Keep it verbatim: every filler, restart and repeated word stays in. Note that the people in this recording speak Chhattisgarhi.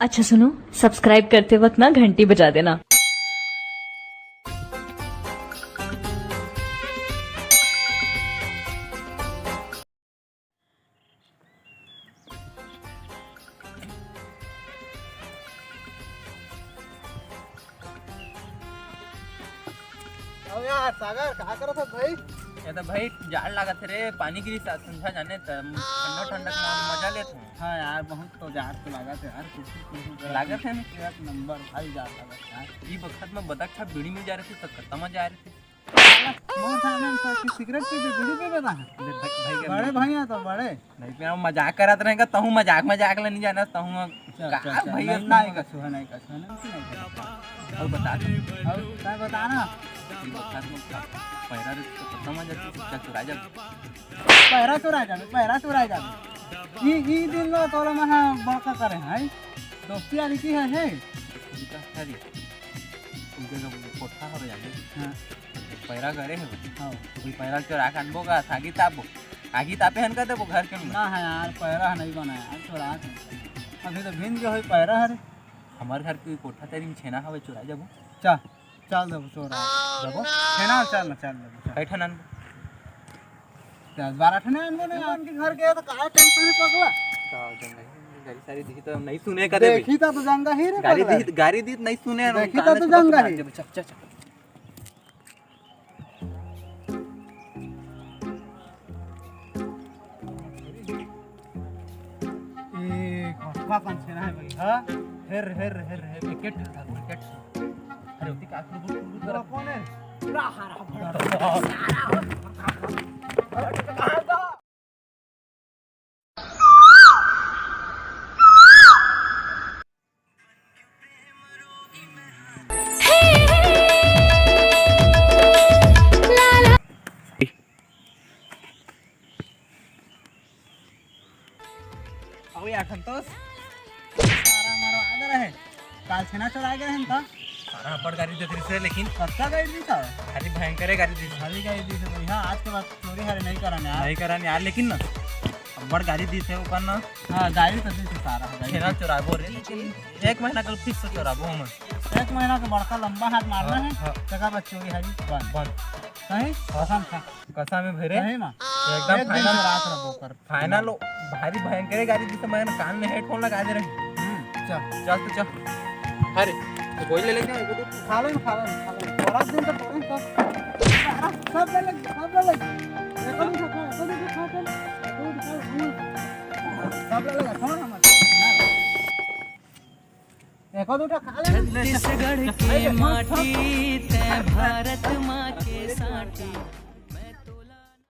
अच्छा सुनो, सब्सक्राइब करते वक्त ना घंटी बजा देना। अब यार सागर, का करत हस भाई? ये तो भाई, जाड़ लागत हे रे, पानी गिरिस आज संझा जाने, त ठंडा ठंडा के मजा लेत हूँ। हाँ यार, बहुत तो जाड़ तो लागत हे यार, कुछ कुछ लागत हे ना? एक नंबर भाई, जाड़ लागत हे यार। ई बखत में बदक छा बीड़ी मिल जा रही थी, तो कत्ता मजा आ रही थी। मोर सामने में तो सिगरेट पीबे, बीड़ी पीबे कहाँ? ले भाई, भाई के बड़े भैया तो बड़े। नहीं, मैं मजाक करत रहेगा, तहूँ मजाक, मजाक ले नहीं जाना, तहूँ चल, का चल, चल, भाई नहीं, अपना नहीं कछु है, नहीं कछु है, नहीं, नहीं कछु है। और बता दे। और तैं बता ना। ये बता दे, पैरा रे, तो खत्म हो जाती है, क्या चुरा जाती? पैरा चुरा जाबे, पैरा चुरा जाबे। ई, ई दिन लो तोला महा बड़का करे हैं, दोस्ती यारी की है, है? उनका हरी। उनके जब कोठा हो जाबे। हाँ। पैरा करे है। हाँ। तो कोई पैरा चोरा के अनबो का, आगी तापबो। आगी तापे हन कर देबो घर के अंदर। ना है यार, पैरा है नहीं बना यार, चोरा के। अभी तो भिन के होई पैरा हरे। हमार घर के कोठा तरी में छेना हवे, चोरा जाबो। चल, चल देबो चोरा। जाबो? छेना चल ना, चल देबो, चल। कै ठन अनबो? दस बारह ठन अनबो ना, आन के घर गया तो काहे टेंशन है पगला? का हो जाएगा? गाड़ी सारी दिखी तो नहीं सुने कदे भी। देखी तो, तो जंगा ही रे गाड़ी पगला। दी, गाड़ी दी नहीं सुने, देखी तो, तो जंगा ही। चल, चल, चल। ए, कतका कन छेना है भाई, हाँ? हेर, हेर, हेर, हेर, एक, एक, एक। अरे, ओती का कुरकुर, कुरकुर कर। कौन है? रहा, रहा, बड़ा। अउ यार संतोष, सारा मरवा दे रहे। काल छेना चोरा गए हैं त। सारा अब्बड़ गारी देत रहिस रे, लेकिन कतका गारी दिस? भारी भयंकर गारी दिस। भारी गारी दिस भैया, आज के बाद चोरी हरे नहीं करन यार। नहीं करन यार, लेकिन ना अब्बड़ गारी दिस हे ओकर ना। हाँ, गारी तो दिस सारा, गारी छेना दिस। चोराबो रे, लेकिन एक महीना कल फिक्स चोराबो हमन। एक महीना के बड़का लंबा हाथ मारना हाँ, है, हाँ। तेकर बाद चोरी हरी बंद। बंद। सही? हाँ। कसम खा। कसम है भैरे। सही मा? एकदम एक दिन final। के रात रहो कर। Final हो, भारी भयंकर गारी, जिसे मैं कान में headphone लगा दे रहे हैं। हम्म, चल। चल तो चल। अरे, तो कोई ले लेके आए, खा ले, खा ले, खा ले। थोड़ा दिन तो थोड़े तो। सब ले ले, सब ले ले। एक और उठा, एक और उठा, चल। एक और उठा, हम्म। सब ले ले, खाओ ना मत। एक और उठा, खा ले। छत्तीसगढ़ के माटी, तै भारत माँ के साटी।